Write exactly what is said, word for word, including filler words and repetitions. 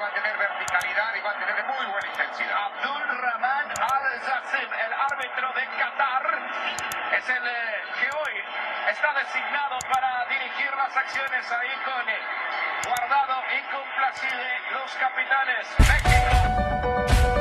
Va a tener verticalidad y va a tener muy buena intensidad. Abdul Rahman Al Zasim, el árbitro de Qatar, es el eh, que hoy está designado para dirigir las acciones ahí con eh, Guardado y con Placide, los capitanes. México.